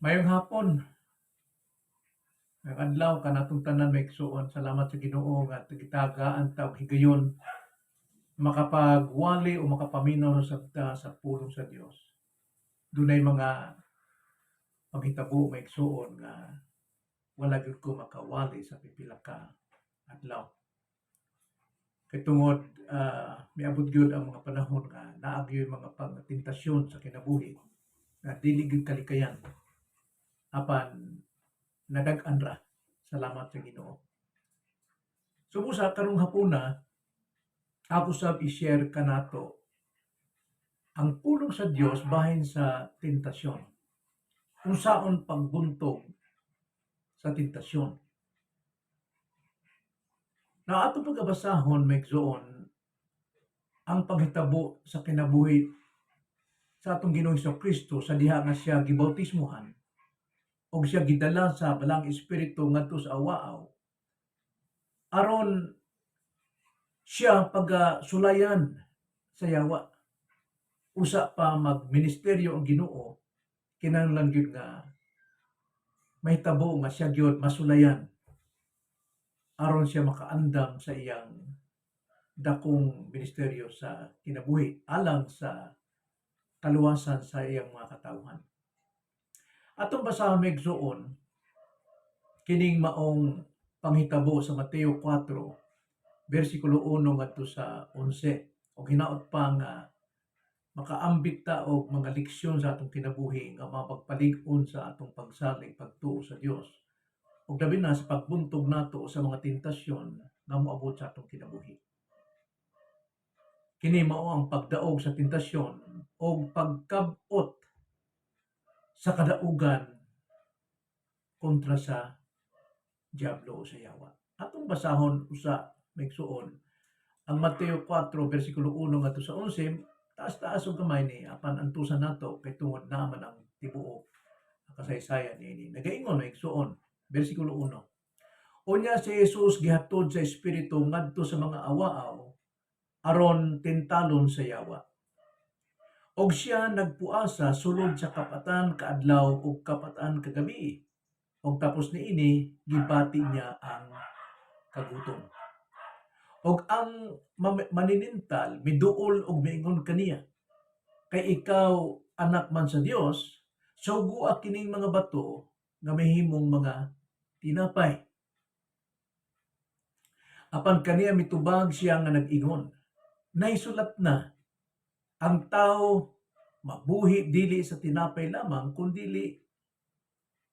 Maayong hapon. Maayong adlaw kanatong tanan, mga igsuon. Salamat sa Ginoo nga gitagaan ta og higayon makapagwali o makapaminaw sa ta sa pulong sa Dios. Dunay mga panghitabo, mga igsuon, nga wala gyud ko makawali sa pipila ka adlaw. Kay tungod miabot gyud ang mga panahon nga naa gyud mga pagtintasyon sa kinabuhi nga dili gyud kalikayan. Apan nadag-an ra. Salamat sa Ginoo. So busa karong hapuna, ako sab i-share kanato ang pulong sa Dios bahin sa tentasyon. Unsaon pagbuntog sa tentasyon. Na ato pagabasahon, mga igsoon, ang panghitabo sa kinabuhi sa atong Ginoong Kristo sa diha nga siya gibautismuhan og siya gidala sa Balaang Espiritu ngadto sa awaaw aron siya pagasulayan sa yawa. Usa pa magministeryo ang Ginoo, kinahanglan gyud nga mahitabo nga siya gyud masulayan aron siya makaandam sa iyang dakong ministeryo sa kinabuhi alang sa kaluwasan sa iyang mga katawhan. Atong basahon, mga igsuon, kining maong panghitabo sa Mateo 4 bersikulo 1 ngadto sa 11 og hinaot pa nga makaambit ta og mga leksyon sa atong kinabuhi nga mapagpalig-on sa atong pagsalig, pagtuo sa Dios ug labi na sa pagbuntog nato sa mga tentasyon nga moabot sa atong kinabuhi. Kini mao ang pagdaog sa tentasyon o pagkab-ot sa kadaugan kontra sa diablo o sa yawa. Atong basahon usa, mga igsuon, ang Mateo 4 versikulo 1 ngadto sa 11. Taas-taas og gamay ni, apan antusan nato kay tungod naman ang tibuok ang kasaysayan niini. Nagaingon, mga igsuon, versikulo 1. Unya si Jesus gihatod sa Espiritu ngadto sa mga awaaw aron tintalon sa yawa. Og siya nagpuasa sulod sa kapat-an ka adlaw ug kapat-an ka gabi. Og tapos niini, gibati niya ang kagutom. Og ang maninintal miduol og miingon kaniya, "Kay ikaw anak man sa Dios, sugua kining mga bato nga mahimong mga tinapay." Apan kaniya mitubag siya nga nag-ingon, "Naisulat na, ang tao mabuhi dili sa tinapay lamang kundili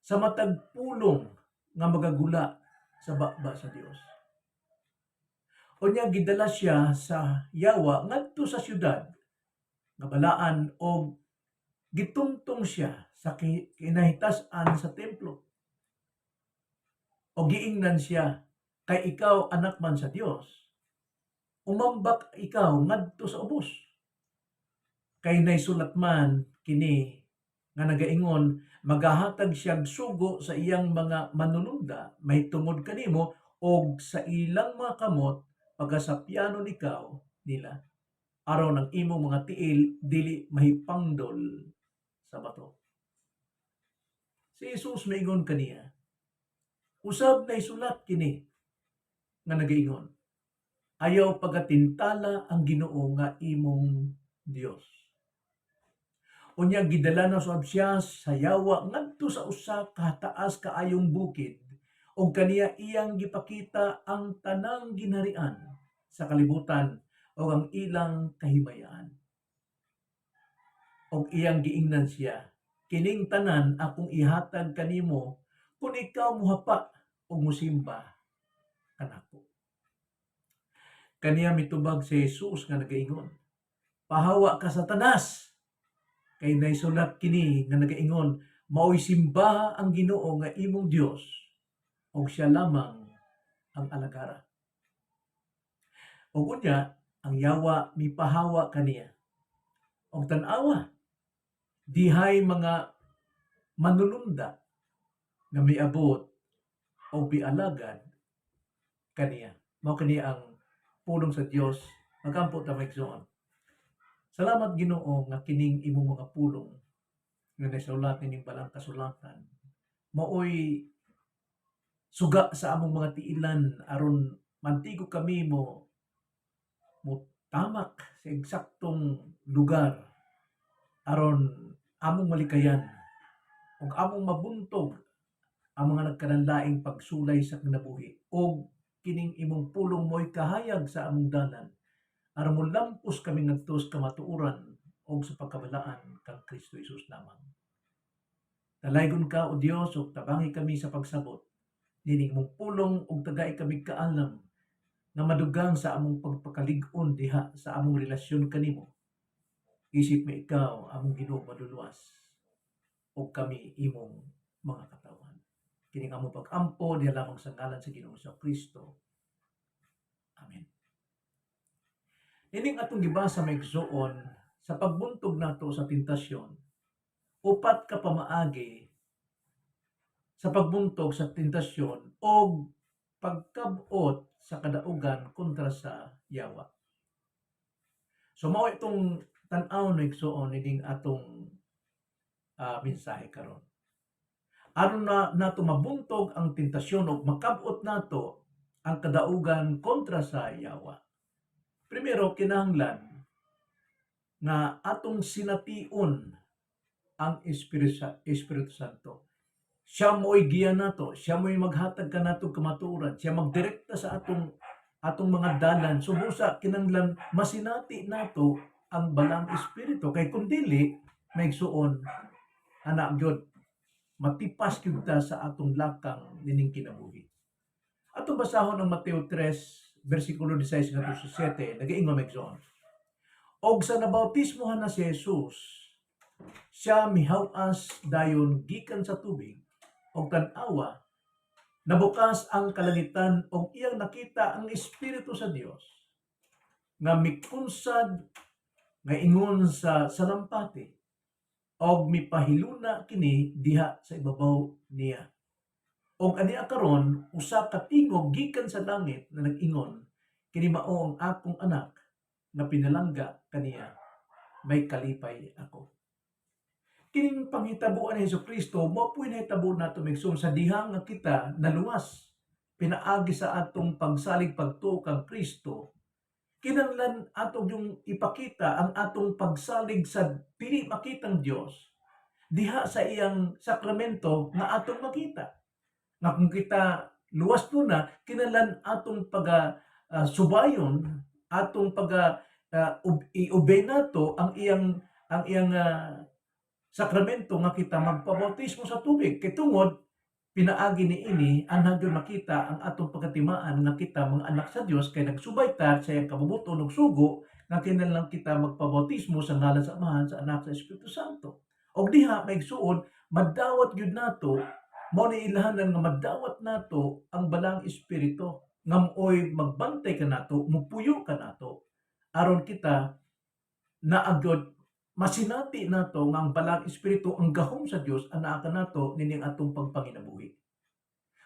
sa matag pulong nga magagula sa baba sa Dios." Unya gidala siya sa yawa ngadto sa syudad nga balaan og gitungtong siya sa kinahitas-an sa templo. Og giingnan siya, "Kay ikaw anak man sa Dios, umambak ikaw ngadto sa ubos. Kay naisulat man kini nga nagaingon, magahatag siyang sugo sa iyang mga manununda mahitungod kanimo, og sa ilang mga kamot pagasapyanon ikaw nila aron ang imong mga tiil dili mahipangdol sa bato." Si Jesus maingon kaniya, "Usab naisulat kini nga nagaingon, ayaw pagatintala ang Ginoo nga imong Dios." Unya gidala na usab siya sa yawa ngadto sa usa ka taas kaayong bukid ug kaniya iyang gipakita ang tanang ginharian sa kalibutan ug ang ilang kahimayaan. Og iyang giingnan siya, "Kining tanan akong ihatag kanimo kung ikaw muhapa ug musimba kanako." Kaniya mitubag si Jesus nga nagaingon, "Pahawa ka, Satanas! Kay naisulat kini nga nagaingon, maoy simbaha ang Ginoo nga imong Dios ug siya lamang ang alagara." Ug unya ang yawa mipahawa kaniya. Og tan-awa, dihay mga manununda nga miabot og mialagad kaniya. Mao kini ang pulong sa Dios. Magampo ta, mga igsoon. Salamat, Ginoo, nga kining imong mga pulong Nga nasulat nining balang kasulatan maoy suga sa among mga tiilan aron mantigo kami mo mo tamak sa eksaktong lugar aron among malikayan ug among mabuntog ang mga nagkalanlaing pagsulay sa kinabuhi, ug kining imong pulong mo'y kahayag sa among dalan aron molampos kami ngadto sa kamatuoran ug sa pagkabalaan kang Kristo Jesus lamang. Dalaygon ka, O Dios, ug tabangi kami sa pagsabot nining imong pulong ug tagai kami kaalam nga madugang sa among pagpakalig-on diha sa among relasyon kanimo. Isip nga ikaw among Ginoo maduluwas ug kami imong mga katawhan. Kining among pag-ampo diha lamang sa ngalan sa Ginoong Kristo. Amen. Ining atong gibasa, mga igsuon, sa pagbuntog nato sa tentasyon, upat ka pamaagi sa pagbuntog sa tentasyon o pagkabot sa kadaugan kontra sa yawa. So mao itong tan-aw na, igsuon, ining atong mensahe karon. Aron na nato mabuntog ang tentasyon o makabot nato ang kadaugan kontra sa yawa. Primero, kinahanglan nga atong sination ang Espiritu Santo. Siya mo'y giya nato, siya mo'y maghatag kanato kamatuoran, siya magdirekta sa atong mga dalan. So busa kinahanglan masinati nato ang Balang Espiritu kay kung dili, mga igsuon, ana gyud matipas gyud ta sa atong lakang nining kinabuhi. Atong basahon ang Mateo 3 bersikulo 16 ngadto sa 7, nagaingon, mga igsuon. Og sa nabautismohan na si Jesus, siya mihaw-as dayon gikan sa tubig, og tan-awa, nabukas ang kalangitan og iyang nakita ang Espiritu sa Dios nga mikunsad nga ingon sa salampati og mipahiluna kini diha sa ibabaw niya. Og ania karon usa ka tingog gikan sa langit na nag-ingon, "Kini mao ang akong anak nga pinalangga kaniya may kalipay ako." Kining panghitabuan ni Hesus Kristo mao puy nahitabo nato, mga igsoon, sa diha nga kita naluwas pinaagi sa atong pagsalig, pagtuo kang Kristo. Kinahanglan ato yung ipakita ang atong pagsalig sa dili makitang Dios diha sa iyang sakramento nga atong makita. Nga kung kita luwas na, kinahanglan atong paga subayon, atong paga i-obey nato ang iyang sakramento nga kita magpabautismo sa tubig kay tungod pinaagi niini anha gyud makita ang atong pagkatimaan nga kita mga anak sa Dios kay nagsubay ta sa iyang kabubut-on ug sugo nga kinahanglan kita magpabautismo sa ngalan sa Amahan, sa Anak, sa Espiritu Santo. Og diha, mga igsuon, madawat gyud nato, mao ni ilhanan nga madawat nato ang Balang Espiritu nga mo'y magbantay kanato, mupuyo kanato aron kita naa gyud masinati nato nga ang Balang Espiritu, ang gahom sa Dios, anaa kanato nining atong pagpanginabuhi.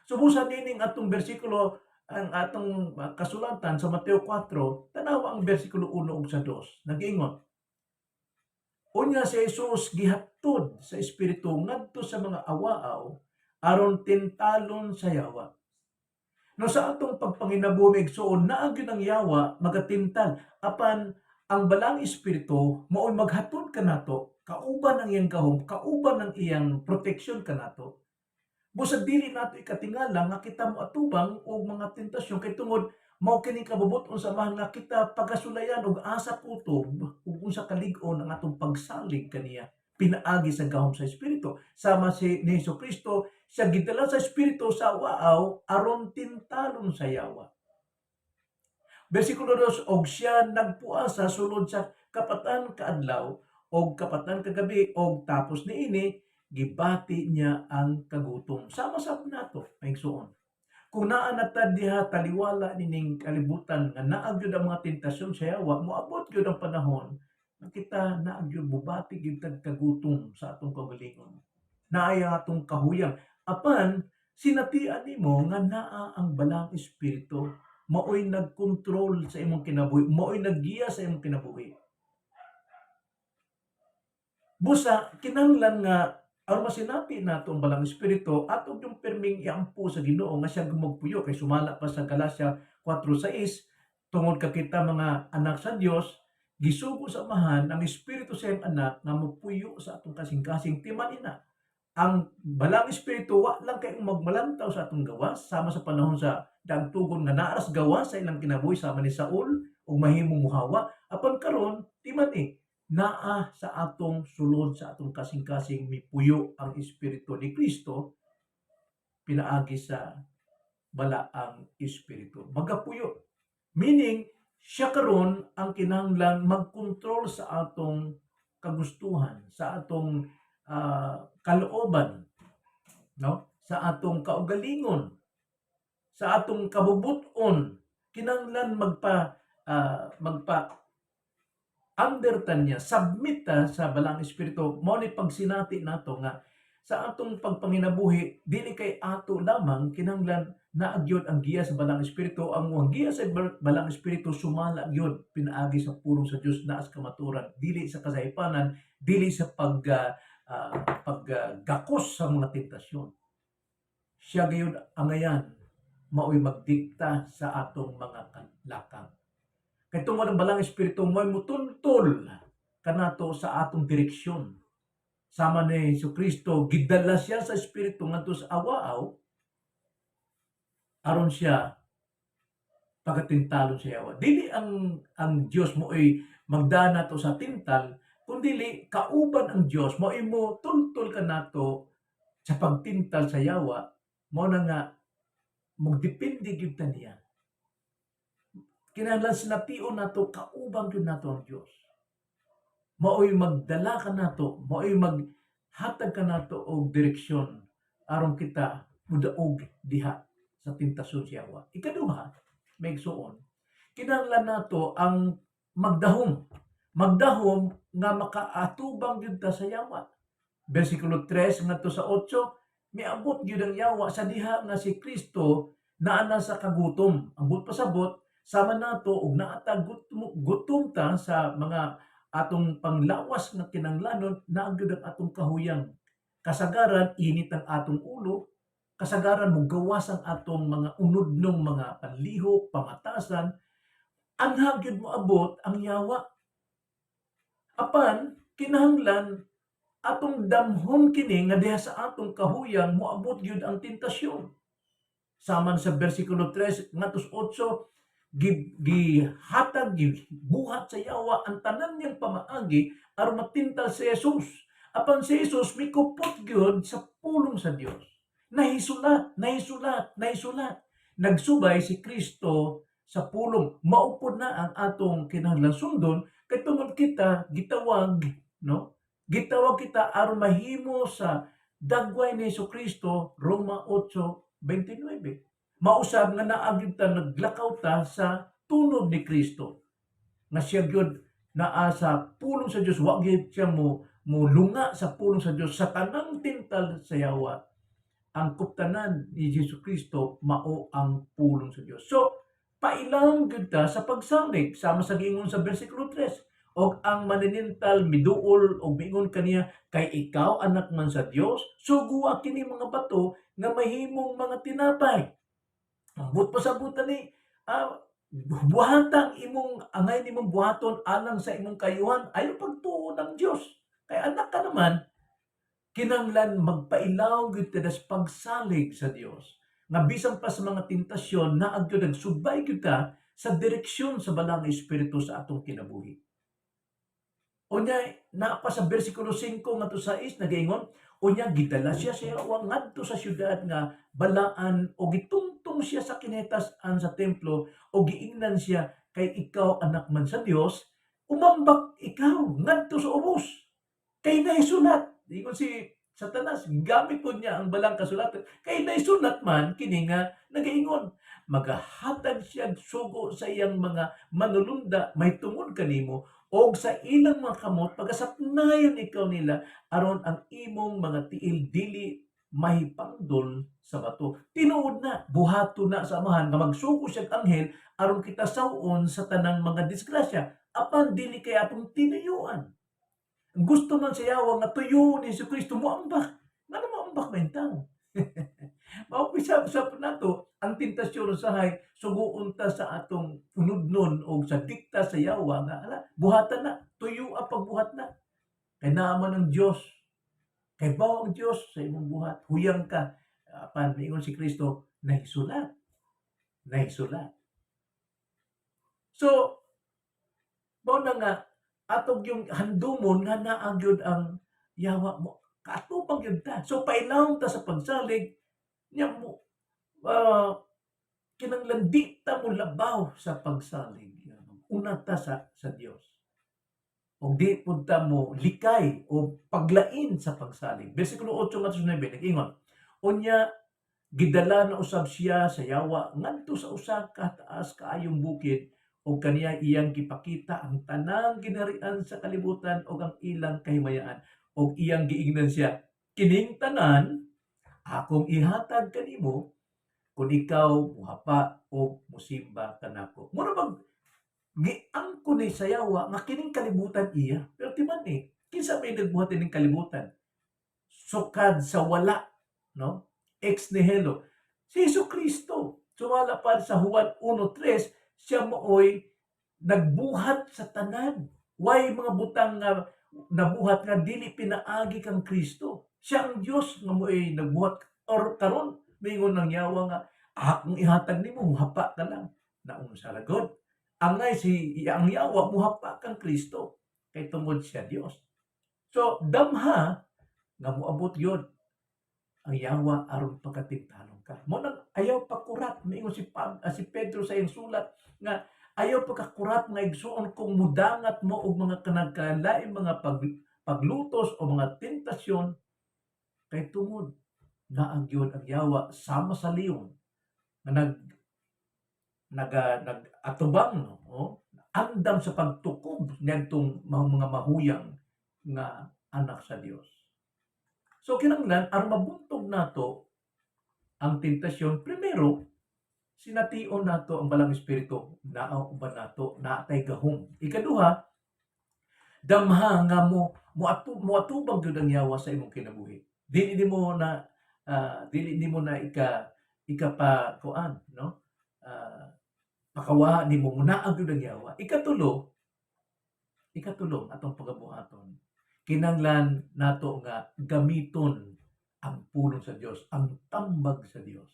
So busa nining atong bersikulo, ang atong kasulatan sa Mateo 4, tanawa ang bersikulo 1 ug sa 2. Nag-ingon, "Unya si Jesus gihatod sa Espiritu ngadto sa mga awaaw aron tintalon sa yawa." No, sa atong pagpanginabuhi, igsuon, naa gyud ang yawa magatintal, apan ang Balang Espiritu mao'y maghatod kanato kauban ang iyang gahom, kauban ang iyang proteksyon kanato. Busag dili nato ikatingala nga kita moatubang og mga tentasyon kay tungod mao kini kabubut-on sa Amahan nga kita pagasulayan og asa kutob ug unsa kalig-on ang atong pagsalig kaniya pinaagi sa gahom sa Espiritu. Sama si ni Hesus Kristo, siya gidala sa Espiritu sa awaaw aron tintalon sa yawa. Bersikulo 2, og siya nagpuasa sulod sa kapatan ka adlaw og kapatan ka gabi, og tapos niini gibati niya ang kagutom. Sama sab nato, mga igsuon. Kung naa na ta diha taliwala nining kalibutan nga naa gyud ang mga tentasyon sa yawa, moabot gyud ang panahon nga kita naa gyud mobati gyud tag kagutom sa atong kaugalingon. Naay ang atong kahuyang. Apan sinatian nimo nga naa ang Balang Espiritu, maoy nagkontrol sa imong kinabuhi, maoy naggiya sa imong kinabuhi. Busa kinahanglan nga aron masinati nato ang Balaang Espiritu, ato yung pirming iampo sa Ginoo nga siya magpuyo, kay sumala pa sa Galatia 4:6, tungod ka kita mga anak sa Dios, gisugo sa Amahan ang Espiritu sa iyang Anak nga mopuyo sa atong kasing-kasing. Timan ina, ang Balaang Espiritu wa lang kay magmalantaw sa atong gawas sama sa panahon sa Daang Tugon nga naa ras gawas sa ilang kinabuhi sama ni Saul ug mahimong muhawa. Apan karon, timan eh, naa sa atong sulod, sa atong kasing-kasing, mipuyo ang Espiritu ni Kristo pinaagi sa Balaang Espiritu. Magapuyo. Meaning, siya karon ang kinahanglan magkontrol sa atong kagustuhan, sa atong kalooban, no? Sa atong kaugalingon, sa atong kabubuton. Kinahanglan magpa under ta niya, submit ta sa Balaang Espiritu. Mao ni pagsinati nato nga sa atong pagpanginabuhi, dili kay ato lamang, kinahanglan naa gyud ang giya sa Balaang Espiritu. Ang giya sa Balaang Espiritu sumala gyud pinaagi sa pulong sa Dios, naa sa kamatuoran, dili sa kasaypanan, dili sa pag gakos sa mga tentasyon. Siya gayud angayan maoy magdikta sa atong mga lakang. Kay tungod ang Balaang Espiritu mo'y mutuntol kanato sa atong direksyon. Sama ni Kristo, gidala siya sa Espiritu ngadto sa awaaw aron siya pagatintalon sa yawa. Dili ang Dios mo'y magdana to sa tintal, kundili kauban ang Dios mo'y mo tultol kanato sa pagtintal sa yawa. Mao na nga magdepende gyud ta niya. Kinahanglan sination nato, kauban gyud nato ang Dios. Maoy magdala kanato, maoy maghatag kanato og direksyon aron kita mudaog diha sa tentasyon sa yawa. Ikaduha, mga igsuon, kinahanglan nato ang magdahom. Magdahom nga makaatubang gyud ta sa yawa. Versikulo 3 ngadto sa 8, miabot gyud ang yawa sa diha nga si Kristo naa na sa kagutom. Ang buot pasabot, sama nato og naa ta gutom, gutom ta sa mga atong panglawas nga kinanglanon, naa gyud ang atong kahuyang. Kasagaran init ang atong ulo, kasagaran mogawas ang atong mga unudnong mga panlihok, pamatasan, anha gyud moabot ang yawa. Apan kinahanglan atong damhon kini nga diha sa atong kahuyang moabot gyud ang tentasyon. Saman sa versikulo 3 ngadto sa 8, gihatag, gibuhat sa yawa ang tanan niyang pamaagi aron matintal si Jesus. Apan si Jesus mikupot gyud sa pulong sa Dios. Nahisulat, nahisulat, nahisulat. Nagsubay si Kristo sa pulong. Mao pod na ang atong kinahanglan sundon kay tungod kita gitawag, no? Gitawag kita aron mahimo sa dagway ni Kristo, Roma 8:29. Mausab nga naa gyud ta, naglakaw ta sa tunob ni Kristo. Nga siya gyud naa sa pulong sa Dios, wa gyud siya mo lunga sa pulong sa Dios sa tanang tintal sa yawa. Ang kuptanan ni Jesu Kristo mao ang pulong sa Dios. So, pailang gyud ta sa pagsalig sama sa giingon sa versikulo 3. Og ang maninental miduol og miingon kaniya, "Kay ikaw anak man sa Dios, sugua kini mga bato nga mahimong mga tinapay." Ang buot pasabutan ni buhata ang imong angay nimong buhaton alang sa imong kayuhan, ayo pagtuo ng Dios. Kay anak ka naman, kinahanglan magpailaw gyud ta sa pagsalig sa Dios. Nga bisan pa sa mga tentasyon, naa gyud, nagsubay gyud ta sa direksyon sa Balaang Espiritu sa atong kinabuhi. Unya, naa pa sa versikulo 5 ngadto sa 6, nagaingon, unya gidala siya sa yawa ngadto sa syudad nga balaan o gitungtong siya sa kinahitas-an sa templo o giingnan siya, "Kay ikaw anak man sa Dios, umambak ikaw ngadto sa ubos. Kay naisulat." Ingon si Satanas, gamit po niya ang Balaang Kasulatan. Kay naisulat man kini nga nagaingon, "Magahatag siya sugo sa iyang mga manulunda may tungod kanimo, og sa ilang mga kamot pagasapnayon ikaw nila aron ang imong mga tiil dili mahipangdol sa bato." Tinuod na, buhaton na sa Amahan nga magsugo siya anghel aron kita sawon sa tanang mga disgrasya. Apan dili kay atong tinuyuan. Ang gusto man sa yawa nga tuyo ni Hesus Kristo moambak. Ngano moambak man tawo? Mao sa nato ang tentasyon usahay suguon ta sa atong unudnon o sa dikta sa yawa nga ala buhatan na, tuyo ang pagbuhat na. Kay naa man ang Dios. Kay bawo ang Dios sa imong buhat, huyang ka. Apan miingon si Kristo, nahisulat. Nahisulat. So, mao na nga atong yung handumon nga naa gyud ang yawa mo kaatubang gyud ta. So pailawom ta sa pagsalig nya mo, kinahanglan di ta mo labaw sa pagsalig. Una ta sa Dios. Og di pud ta mo likay o paglain sa pagsalig. Versikulo 8 ngadto sa 9 nag-ingon. Unya gidala na usab siya sa yawa ngadto sa usa ka taas kaayong bukid ug kaniya iyang gipakita ang tanang ginharian sa kalibutan ug ang ilang kahimayaan, ug iyang giingnan siya, "Kining tanan akong ihatag kanimo kung ikaw muhapa o musimba kanako." Mura bag giangkon ni sa yawa nga kining kalibutan iya. Pero timan eh, kinsa may nagbuhat ining kalibutan? Sukad sa wala, no? Ex nihilo. Si Hesus Kristo. Sumala pa sa Juan 1:3, siya mooy nagbuhat sa tanan. Way mga butang nga nabuhat nga dili pinaagi kang Kristo. Siya ang Dios nga mo'y nagbuhat, or karon mingon ng yawa nga akong ihatag nimo, muhapa ka lang. Naunsa ra gud. Angay si ang yawa muhapa kang Kristo kay tungod siya Dios. So damha nga moabot yun ang yawa aron pagkatintalon ka. Mo nang ayaw pakurat, miingon si Pedro sa iyang sulat nga ayaw pagkakurat nga igsuon kung mudangat mo og mga kanagkalaing mga paglutos o mga tentasyon, kay tungod naa gyud ang yawa sama sa leon nga nag naga nag-atubang, no, oh, andam sa pagtukob niadtong mga mahuyang nga anak sa Dios. So kinahanglan aron mabuntog nato ang tentasyon, primero sination nato ang Balang Espiritu, naa uban nato, naa tay gahom. Ikaduha, damha nga mo moatubang gyud ang yawa sa imong kinabuhi. Dili nimo na ika pa kuan, no? Pakawa nimo, naa gyud ang yawa. Ikatulo atong pagabuhaton. Kinahanglan nato nga gamiton ang pulong sa Dios, ang tambag sa Dios.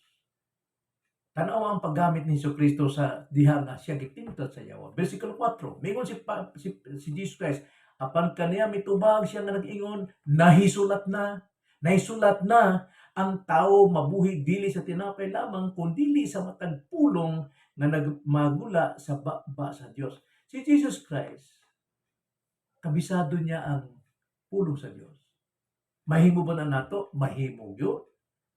Tan-aw ang paggamit ni Kristo sa diha nga siya gitintat sa yawa. Versikulo 4, mingon si Jesus Christ, apan kaniya mitubag siya nga nag-ingon, "Nahisulat na, nahisulat na, ang tao mabuhi dili sa tinapay lamang kundi sa matag pulong nga nagmagula sa baba sa Dios." Si Jesus Christ, kabisado niya ang pulong sa Dios. Mahimo ba na nato? Mahimo gyud.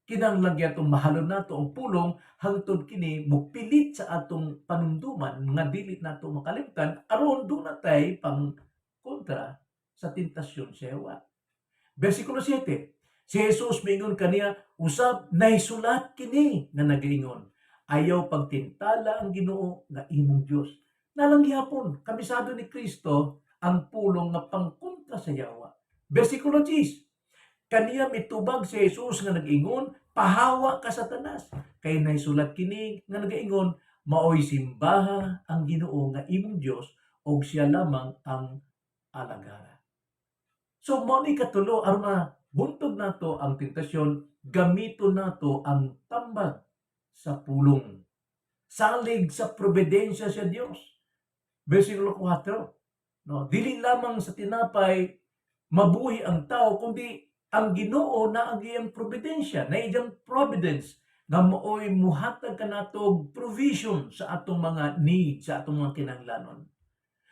Kinahanglan gyud mahalon nato ang pulong hangtod kini mopilit sa atong panumduman nga dili nato makalimtan aron duna tay pang kontra sa tentasyon sa yawa. Versikulo 7. Si Jesus mingon kaniya, "Usab nahisulat kini nga nagaingon, ayaw pagtintala ang Ginoo nga imong Dios." Nalang gihapon kabisado ni Kristo ang pulong nga pangkontra sa yawa. Versikulo 10. Kaniya mitubag si Jesus nga nag-ingon, "Pahawa ka, Satanas, kay nahisulat kini nga nagaingon, maoy simbaha ang Ginoo nga imong Dios ug siya lamang ang alagara." So mao ni katulo, aron buntog nato ang tentasyon, gamiton nato ang tambag sa pulong. Salig sa providensya sa Dios. Versikulo 4. No, dili lamang sa tinapay mabuhi ang tao kundi ang Ginoo na ang iyang providensya, na iyang providence nga maoy muhatag kanato og provision sa atong mga needs, sa atong mga kinahanglanon.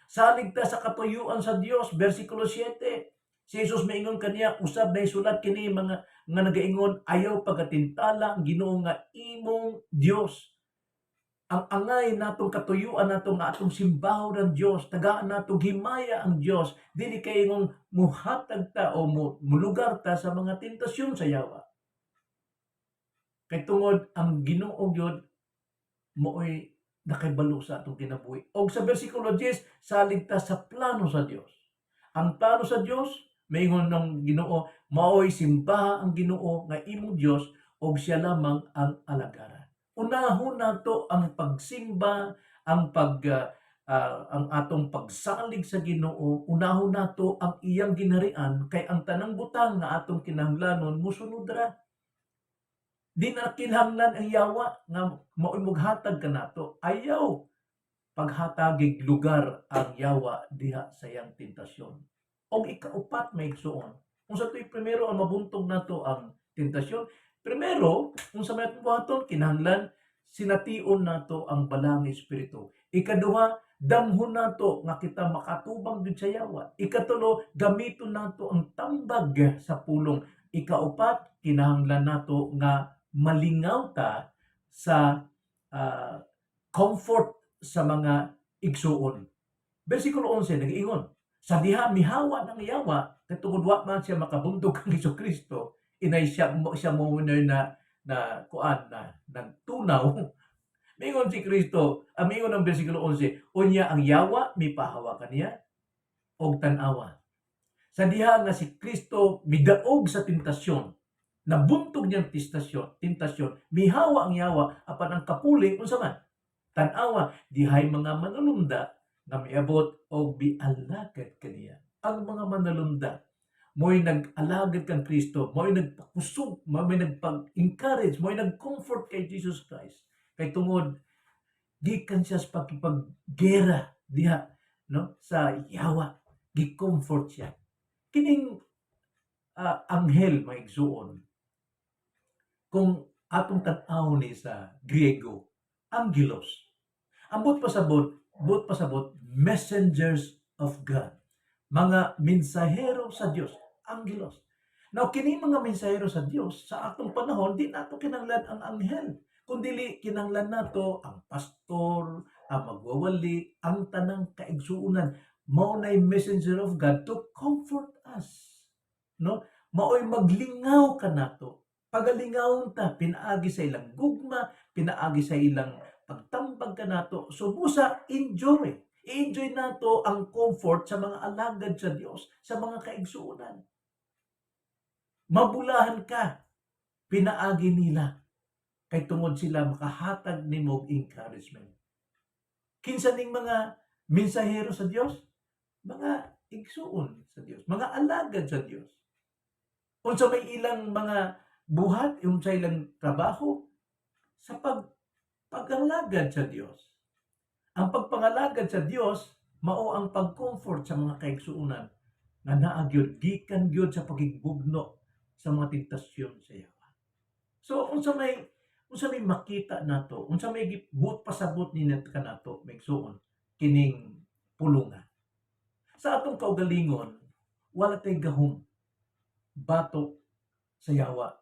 Salig ta sa katuyuan sa Dios, versikulo 7. Si Jesus maingon kaniya, "Usab nahisulat kini mga nga nagaingon, ayaw pagkatintala ang Ginoo nga imong Dios." Ang angay natong katuyuan nato nga atong simbahon ang Dios, tagaan nato himaya ang Dios, dili kay ingong muhatag ta o mulugar ta sa mga tentasyon sa yawa. Kay tungod ang Ginoo gyud maoy nakibalo sa atong kinabuhi. Og sa versikulo 10, salig ta sa plano sa Dios. Ang plano sa Dios Maingon ng Ginoo, maoy simbaha ang Ginoo nga imong Dios og siya lamang ang alagaran. Unahon nato ang pagsimba, ang atong pagsalig sa Ginoo, unahon nato ang iyang ginharian kay ang tanang butang nga atong kinahanglanon mosunod ra. Di na kinahanglan ang yawa nga maoy moghatag kanato. Ayaw paghatagig lugar ang yawa diha sa iyang tentasyon. Og ikaupat, mga igsuon, unsa to'y primero ang mabuntog nato ang tentasyon? Primero, unsa may atong buhaton, kinahanglan sination nato ang Balaang Espiritu. Ikaduha, damhon nato nga kita makatubang gyud sa yawa. Ikatulo, gamiton nato ang tambag sa pulong. Ikaupat, kinahanglan nato nga malingaw ta sa comfort sa mga igsuon. Versikulo 11 nag-ingon, sa diha mihawa ng yawa, kay tungod wa man siya makabuntog kang Kristo, inay siya mo siya mo na na kuan na nagtunaw. Mingon si Kristo, mingon ang versikulo 11, unya ang yawa mipahawa kaniya og tan-awa. Sa diha nga si Kristo midaog sa tentasyon, nabuntog niyang tentasyon, mihawa ang yawa, apan ang kapuli unsa man? Tan-awa, dihay mga manulunda nga miabot og mialagad kaniya. Ang mga manulunda mo'y nag-alagad kang Kristo, mo'y nagpakusog, mo'y nagpag-encourage, mo'y nag-comfort kay Jesus Christ. Kay tungod gikan siya sa pakipaggera diha, no, sa yawa, gi-comfort siya. Kining anghel, mga igsuon, kung atong tan-aw ni sa Griego, angelos. Ang buot pasabot, messengers of God. Mga mensahero sa Dios, angelos. Now, kini mga mensahero sa Dios, sa atong panahon, di nato kinanglan ang anghel. Kundili kinanglan nato ang pastor, ang magwawali, ang tanang kaigsuonan. Mao nay messenger of God to comfort us. No? Maoy maglingaw kanato. Pagalingawon ta pinaagi sa ilang gugma, pinaagi sa ilang pagtambag kanato. So busa enjoy. I-enjoy nato ang comfort sa mga alagad sa Dios, sa mga kaigsuonan. Mabulahan ka pinaagi nila kay tungod sila makahatag nimo og encouragement. Kinsa ning mga mensahero sa Dios? Mga igsuon sa Dios, mga alagad sa Dios. Unsa may ilang mga buhat, unsa ilang trabaho sa pag-alagad sa Dios. Ang pagpangalagad sa Dios mao ang pag-comfort sa mga kaigsuonan nga naa gyud gikan gyud sa pakigbugno sa mga tentasyon sa yawa. So unsa may makita nato, unsa may buot pasabot ni kanato, mga igsuon, kining pulunga? Sa atong kaugalingon, wala tay gahom batok sa yawa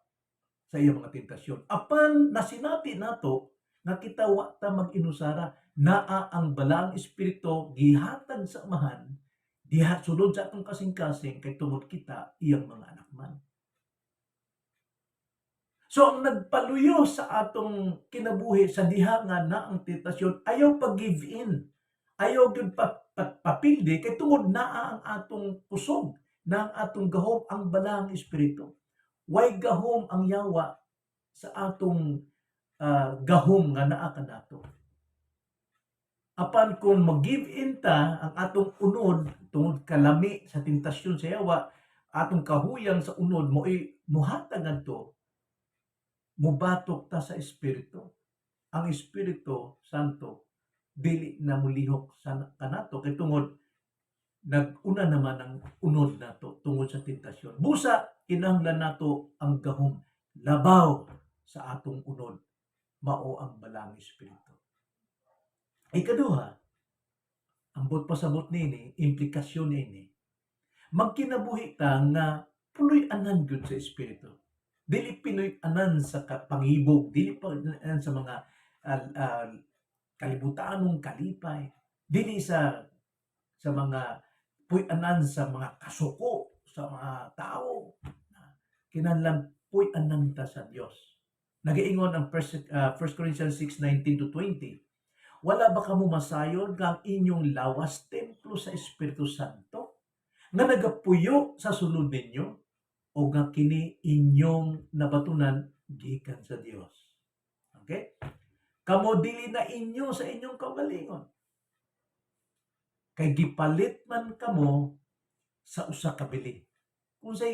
sa iyang mga tentasyon. Apan nasinati nato nga kita wa ta mag-inusara, naa ang Balaang Espiritu gihatag sa Amahan diha sulod sa atong kasing-kasing kay tungod kita iyang mga anak man. So ang nagpaluyo sa atong kinabuhi sa diha nga na ang tentasyon, ayaw pag-give in. Ayaw gyud papildi kay tungod naa ang atong kusog, na ang atong gahom ang Balaang Espiritu. Way gahom ang yawa sa atong gahom nga naa kanato. Apan kung mag-give in ta ang atong unod tungod kalami sa tentasyon sa yawa, atong kahuyang sa unod mo muhatag ngadto, mubatok ta sa Espiritu. Ang Espiritu Santo dili na mulihok sa kanato kay tungod nag-una naman ang unod nato tungod sa tentasyon. Busa kinahanglan nato ang gahom labaw sa atong unod, mao ang Balaang Espiritu. Ikaduha, ang buot pasabot nini, implikasyon nini, magkinabuhi ta nga puloy-anan gyud sa Espiritu. Dili puloy-anan sa pangibog, dili puloy-anan sa mga kalibutanong kalipay, dili sa mga puy-anan sa mga kasuko sa mga tao. Kinahanglan puy-anan ta sa Dios. Nagaingon ang 1 Corinthians 6:19 to 20. Wala ba kamo masayod nga ang inyong lawas templo sa Espiritu Santo Nga nagapuyo sa sulod ninyo o nga kini inyong nabatunan gikan sa Dios. Okay? Kamo dili na inyo sa inyong kaugalingon. Kay gipalit man kamo sa usa ka bili. Kung sa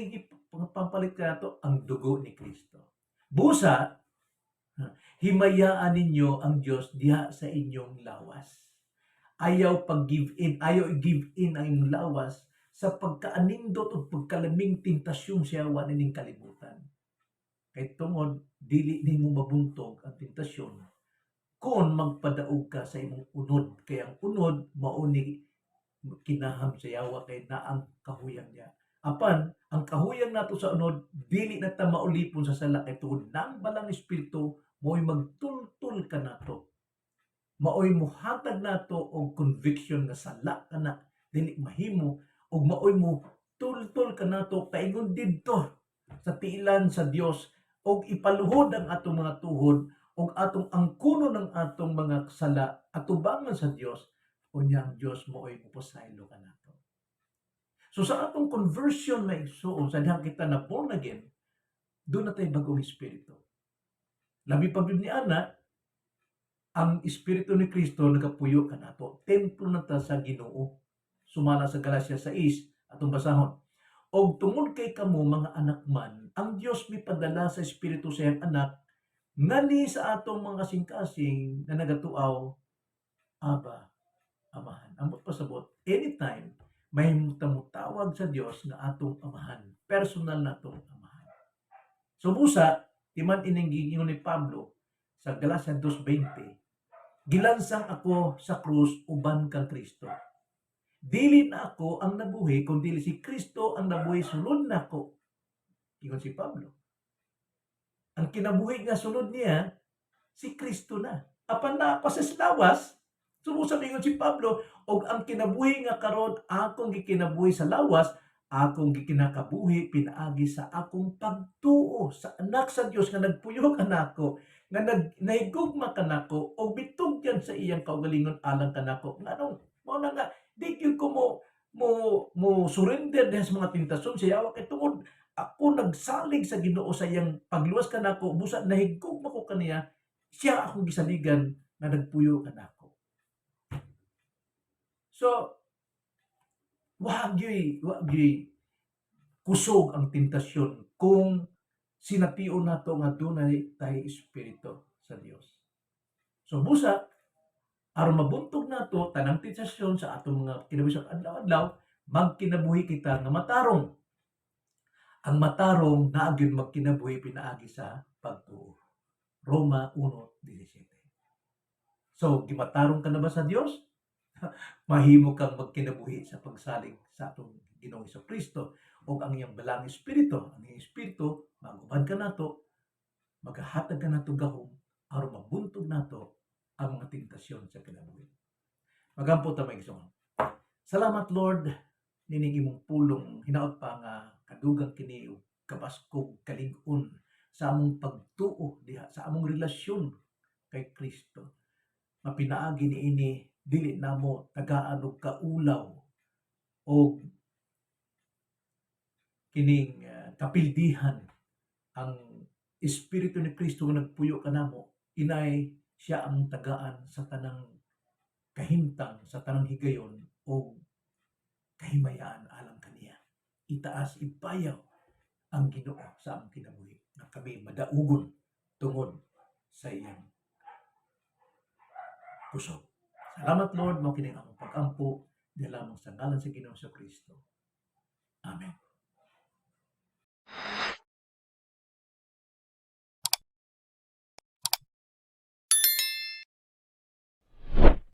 pampalit ka nato ang dugo ni Kristo. Busa, himayaan ninyo ang Dios diha sa inyong lawas. Ayaw pag-give in, ayaw i-give in ang inyong lawas sa pagkaanindot o pagkalaming tentasyon sa yawa nining kalibutan. Kay tungod dili nimo mabuntog ang tentasyon kung magpadaog ka sa imong unod, kay ang unod mao ni kinaham sa yawa kay naang kahuyang niya. Apan ang kahuyang nato sa unod, dili na ta maulipon sa sala kay tungod ng Balang Espiritu mo'y magtultul kanato. Maoy muhatag nato og conviction nga sala kana, dili mahimo, ug maoy mo tultul kanato paingon didto sa tiilan sa Dios og ipaluhod ang atong mga tuhod ug atong angkunon ang atong mga sala atubangan sa Dios, unya ang Dios maoy mopasaylo kanato. So sa atong conversion, mga igsoon, sa dihang kita na born again, duna tay bagong espiritu. Labi pa gyud ni ana, ang espiritu ni Kristo nagapuyo kanato. Templo na ta sa Ginoo. Sumala sa Galacia 6, atong basahon. Og tungod kay kamo mga anak man, ang Dios mipadala sa espiritu sa iyang anak ngani sa atong mga kasing-kasing na nagatuaw, "Aba, Amahan." Ambot pasabot, anytime may tawag sa Dios nga atong amahan, personal natong amahan. So busa, timan ining giingon ni Pablo sa Galacia 2:20, "Gilansang ako sa krus uban kang Kristo. Dili na ako ang nabuhi, kundi si Kristo ang nabuhi sulod nako." Ingon si Pablo. Ang kinabuhi nga sulod niya, si Kristo na. Apan naa pa sa lawas, sumusa ingon si Pablo, "Og ang kinabuhi nga karon akong gikinabuhi sa lawas, akong gikinakabuhi pinaagi sa akong pagtuo sa anak sa Dios nga nagpuyo kanako, nga nahigugma kanako og bitugyan sa iyang kaugalingon alang kanako." Nganong mao na nga di gyud ko mo surrender diha sa mga tentasyon sa yawa kay tungod ako nagsalig sa Ginoo sa iyang pagluwas kanako, busa nahigugma ko kaniya, siya akong gisaligan nga nagpuyo kanako. So wa gyuy kusog ang tentasyon kung sination nato nga dunay tay espiritu sa Dios. So busa, aron mabuntog nato tanang tentasyon sa atong mga kinabuhi sa adlaw-adlaw, magkinabuhi kita nga matarong. Ang matarong naa gyud magkinabuhi pinaagi sa pagtuo. Roma 1:17. So, gimatarong ka na ba sa Dios? Mahimo kang magkinabuhi sa pagsalig sa atong Ginoong Kristo ug ang iyang Balang Espiritu. Ang iyang Espiritu maguban kanato, magahatag kanato gahom aron mabuntog nato ang mga tentasyon sa kinabuhi. Magampo ta, mga igsoon. Salamat, Lord, nining imong pulong, hinaot pa nga kadugang kini og kabaskog kalig-on sa among pagtuo diha sa among relasyon kay Kristo. Mapinaagi niini dili namo tagaan og kaulaw og kining kapildihan ang espiritu ni Kristo nga nagpuyo kanamo. Inay siya ang tagaan sa tanang kahimtang, sa tanang higayon o kahimayaan alang kaniya. Itaas, ibayaw ang Ginoo sa among kinabuhi nga kami madaugon tungod sa iyang kusog. Salamat, Lord, mao kini ang among pag-ampo diha lamang sa ngalan sa Ginoo sa Kristo. Amen.